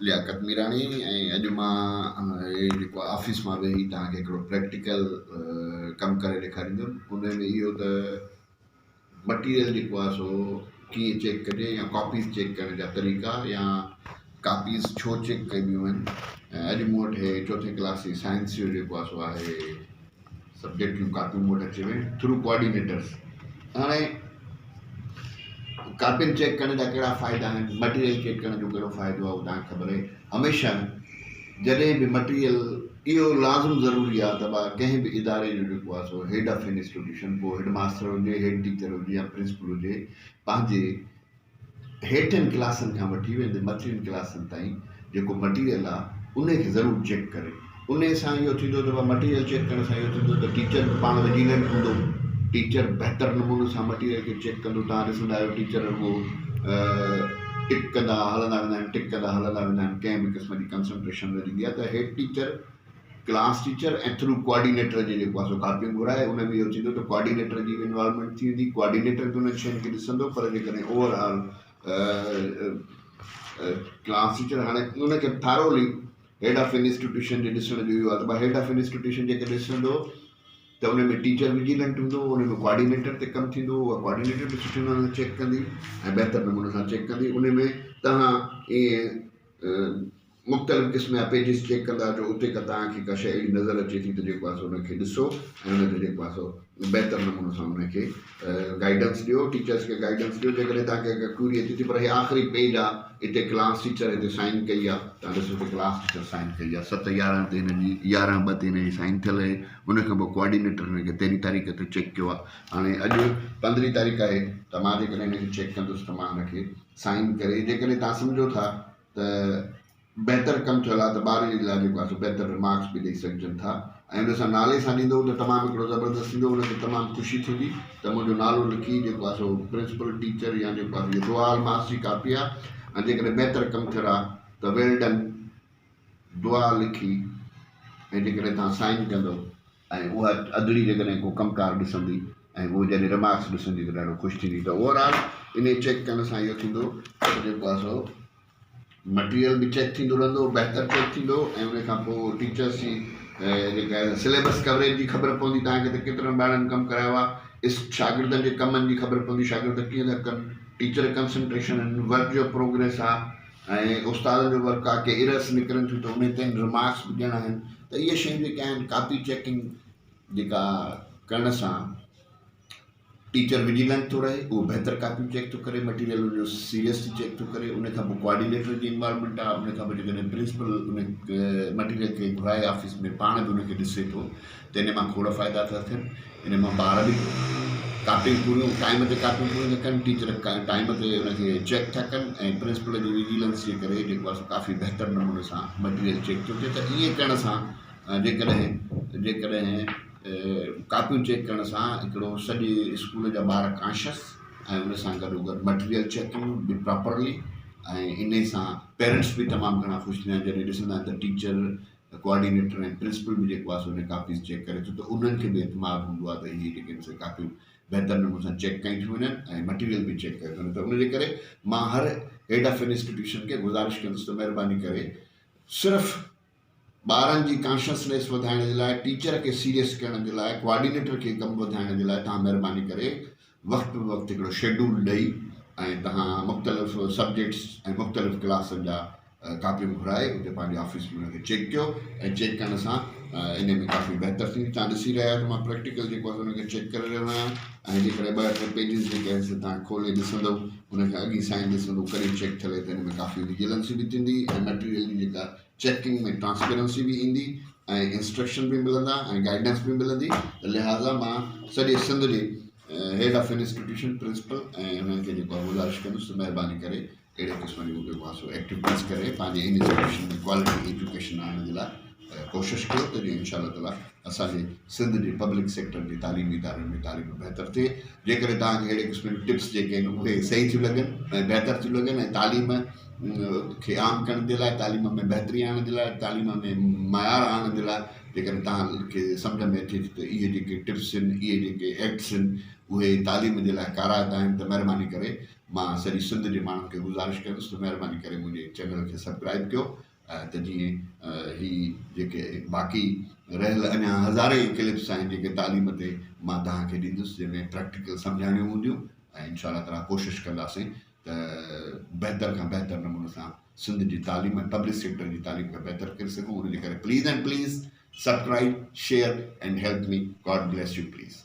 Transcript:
لياقت ميراڻي ۽ اڄ مان هي جيڪو آفيس مان ويهي توهان کي هڪڙو پريڪٽيڪل ڪم ڪري ڏيکاريندم ان ۾ اهو ته مٽيريل جيڪو آهي سو ڪيئن چيڪ ڪجي يا ڪاپيز چيڪ ڪرڻ جا طريقا يا ڪاپيز ڇو چيڪ ڪبيون آهن ۽ اڄ مون وٽ هي چوٿين ڪلاس جي سائنس جو جيڪو آهي سو آهي سبجيڪٽ جون ڪاپيون مون وٽ اچي ويون ٿرو ڪوآرڊينيٽرس هاڻي ڪاپين چيڪ ڪرڻ جا ڪهڙا فائدا آهن مٽيريل چيڪ ڪرڻ جو ڪهڙو فائدو آهي اهو توهان کي خبر آهي هميشه جڏهن به مٽيريل اهو لازم ضروري آهي ته ڪنهن به اداري جو جيڪو آهي سو هيڊ آف انسٽيٽيوشن پوء هيڊ ماستر هجي هيڊ ٽيچر هجي يا پرنسپل هجي پنهنجي هيٺين ڪلاسن کان وٺي ويندي مٿين ڪلاسن تائين جيڪو مٽيريل آ انهي کي ضرور چيڪ ڪري. انهي سان اهو ٿيندو ته مٽيريل چيڪ ڪرڻ سان اهو ٿيندو ته ٽيچر به پاڻ وجيلنٽ هوندو. ٽيچر بهتر نموني سان مٽيريل کي چيڪ ڪندو. توهان ڏسندا آهيو ٽيچر رڳو ٽڪ ڪندا هلندا ويندا آهن ٽڪ ڪندا هلندا ويندا آهن ڪنهن به قسم جي ڪنسنٽريشن نه ڏيندي آهي ته head teacher class teacher ۽ through coordinator جي جيڪو آهي سو ڪاپيون گهرائي ان ۾ اهو ٿيندو ته ڪوآرڊينيٽر جي به انوالومينٽ ٿي ويندي ڪوآرڊينيٽر به انهن شين کي ڏسندو پر جيڪڏهن اوور آل ڪلاس ٽيچر هاڻي ان کي ٿارولي هيڊ آف انسٽيٽيوشن جي ڏسڻ جو اهو آهي ته هيڊ آف انسٽيٽيوشن جيڪڏهن ڏسندو ته ان ۾ ٽيچر وجيلنٽ هوندو ان ۾ ڪوآرڊينيٽر تي ڪم ٿيندو اها ڪوآرڊينيٽر به سٺي نموني سان چيڪ ڪندي ۽ بهتر نموني سان چيڪ ڪندي ان ۾ توهان ائين مختلف قسم جا پيجز چيڪ ڪندا جو اتي ڪا توهان کي ڪا شيء اهڙي نظر اچي ٿي ته جيڪو آهي سو ان کي ڏسو ۽ ان تي جيڪو آهي سو بهتر نموني سان ان کي گائيڊنس ڏيو ٽيچرس کي گائيڊنس ڏيو جيڪڏهن توهان کي ڪا ڪيوري اچي ٿي پر هي آخري پيج آهي اتي ڪلاس ٽيچر هتي سائن ڪئي آهي توهان ڏسو ته ڪلاس ٽيچر سائن ڪئي آهي ست يارهن تي هن جي يارهن ٻه تي هن جي سائن ٿيل آهي ان کان پوء ڪوآرڊينيٽر هن کي تيرهين تاريخ تي چيڪ ڪيو آهي هاڻي اڄ پندرهين تاريخ آهي ته مان جيڪڏهن هن کي چيڪ ڪندس ته مان هن کي سائن ڪري جيڪڏهن توهان سمجهو ٿا ته بهتر ڪم ٿيل آهي ته ٻارن جي لاء جيڪو آهي سو بهتر رمارڪس به ڏئي سگهجن ٿا ۽ ان سان نالي سان ڏيندو ته تمام هڪڙو زبردست ٿيندو ان کي تمام خوشي ٿيندي ته منهنجو نالو لکي جيڪو آهي سو پرنسپل ٽيچر يا جيڪو آهي سو دعا الماس جي ڪاپي آهي ۽ جيڪڏهن بهتر ڪم ٿيل آهي ته ويل ڊن دعا لکي ۽ جيڪڏهن توهان سائن ڪندو ۽ اها ادڙي جيڪڏهن ڪو ڪم ڪار ڏسندي ۽ هوء جڏهن رمارڪس ڏسندي ته ڏاڍو خوش ٿيندي ته اوور آل انهي چيڪ ڪرڻ سان اهو ٿيندو ته جيڪو آهي سو مٽيريل به چيڪ ٿيندو رهندو بهتر چيڪ ٿيندو ۽ ان کان پوء ٽيچرس جي جيڪا سليبس ڪوريج جي خبر پوندي توهان کي ته ڪيترن ٻارن ڪم ڪرايو آهي شاگردن جي ڪمن جي خبر پوندي شاگرد ڪيئن ٿا ڪن ٽيچر ڪنسنٽريشن آهن ورڪ جو پروگريس آهي ۽ استادن جو ورڪ آهي ڪي ايررس نڪرن ٿيون ته انهي تي رمارڪس به ڏيڻا آهن ته اهي شيون جيڪي آهن ڪاپي چيڪنگ جيڪا ڪرڻ سان ٽيچر وجيلنٽ ٿو رهي اهو بهتر ڪاپيون چيڪ ٿو ڪري مٽيريل ان جو سيريسلي چيڪ ٿو ڪري ان کان پوء ڪوآرڊينيٽر جي انوالومينٽ آهي ان کان پوء جيڪڏهن پرنسپل ان مٽيريل کي گهرائي آفيس ۾ پاڻ به ان کي ڏسي ٿو ته ان مان کوڙ فائدا ٿا ٿين ان مان ٻار به ڪاپيون پوريون ٽائيم تي ڪاپيون پوريون ٿا ڪن ٽيچر ٽائيم تي ان کي چيڪ ٿا ڪن ۽ پرنسپل جي وجيلنس جي ڪري جيڪو آهي سو ڪافي بهتر نموني سان مٽيريل چيڪ ٿو ٿئي ته ائين ڪرڻ سان جيڪڏهن جيڪڏهن ڪاپيون چيڪ ڪرڻ سان هڪڙو سڄي اسڪول جا ٻار ڪانشس ۽ ان سان گڏو گڏ مٽيريل چيڪنگ به پراپرلي ۽ انهي سان پيرنٽس به تمام گهڻا خوش ٿيندا آهن جڏهن ڏسندا آهن ته ٽيچر ڪوآرڊينيٽر ۽ پرنسپل به جيڪو آهي سو ان ڪاپيز چيڪ ڪري ٿو ته انهن کي به اعتماد هوندو آهي ته اهي جيڪي آهن سي ڪاپيون بهتر نموني سان چيڪ ڪيون ٿيون وڃن ۽ مٽيريل به چيڪ ڪيو ٿو وڃي ته ان جي ڪري مان هر هيڊ آف انسٽيٽيوشن کي گذارش ڪندس ته مهرباني ڪري صرف ٻارن جي ڪانشسنيس وڌائڻ جي لاء، ٽيچر کي سيريس ڪرڻ جي لاء، ڪوآرڊينيٽر کي ڪم وڌائڻ جي لاء توهان مهرباني ڪري وقت به وقت هڪڙو شيڊول ڏئي ۽ توهان مختلف سبجيڪٽس ۽ مختلف ڪلاسن جا ڪاپيون گهرائي اتي پنهنجي آفيس ۾ ان کي چيڪ ڪيو ۽ چيڪ ڪرڻ سان ان ۾ ڪافي بهتر ٿيندي توهان ڏسي رهيا آهيو ته مان پريڪٽيڪل جيڪو آهي ان کي چيڪ ڪري رهيو آهيان ۽ جيڪڏهن ٻه ٽي پيجز جيڪي آهن سي توهان کولي ڏسندو ان کي اڳي سائين ڏسندو ڪڏهن چيڪ ٿيل آهي ته ان ۾ ڪافي وجيلنسي به ٿيندي ۽ مٽيريل جي جيڪا چيڪنگ ۾ ٽرانسپيرنسي به ايندي ۽ انسٽرڪشن به ملندا ۽ گائيڊنس به ملندي ته لهٰذا مان سڄي سنڌ جي هيڊ آف انسٽيٽيوشن پرنسپل ۽ انهن کي جيڪو آهي گذارش ڪندس ته مهرباني ڪري اهڙي قسم جون جيڪو آهي سو ايڪٽيوٽيز ڪري پنهنجي انسٽيٽيوشن ۾ ڪوالٽي ايجوڪيشن آڻڻ جي لاء ڪوشش ڪيو ته جيئن انشاء الله تعالٰي اسان جي سنڌ جي پبلڪ سيڪٽر جي تعليمي ادارن ۾ تعليم بهتر ٿئي جيڪڏهن توهان کي اهڙي قسم جون ٽپس جيڪي آهن اهي صحيح ٿيون لڳن ۽ بهتر ٿيون لڳن ۽ تعليم کي عام ڪرڻ جي لاء تعليم ۾ بهتري آڻڻ جي لاء تعليم ۾ معيار آڻڻ جي لاء جيڪڏهن توهان کي سمجهه ۾ اچي ٿي ته اهي جيڪي ٽپس آهن اهي جيڪي ايڪٽس آهن اهي تعليم جي لاء ڪارائتا آهن ته مهرباني ڪري مان سڄي سنڌ جي ماڻهن کي گذارش ڪندس ته مهرباني ڪري منهنجي چينل کي سبڪرائب ڪيو ته جيئن هي جيڪي باقي رهيل اڃا هزارين ڪلپس آهن جيڪي تعليم تي مان توهان کي ڏيندس جنهن ۾ پريڪٽيڪل سمجهاڻيون هونديون ۽ انشاء الله تعالٰي ڪوشش ڪنداسين ته بهتر کان بهتر نموني سان سنڌ جي تعليم ۽ پبلڪ سيڪٽر جي تعليم کي بهتر ڪري سگهون ان جي ڪري please and please subscribe share and help me God bless you please.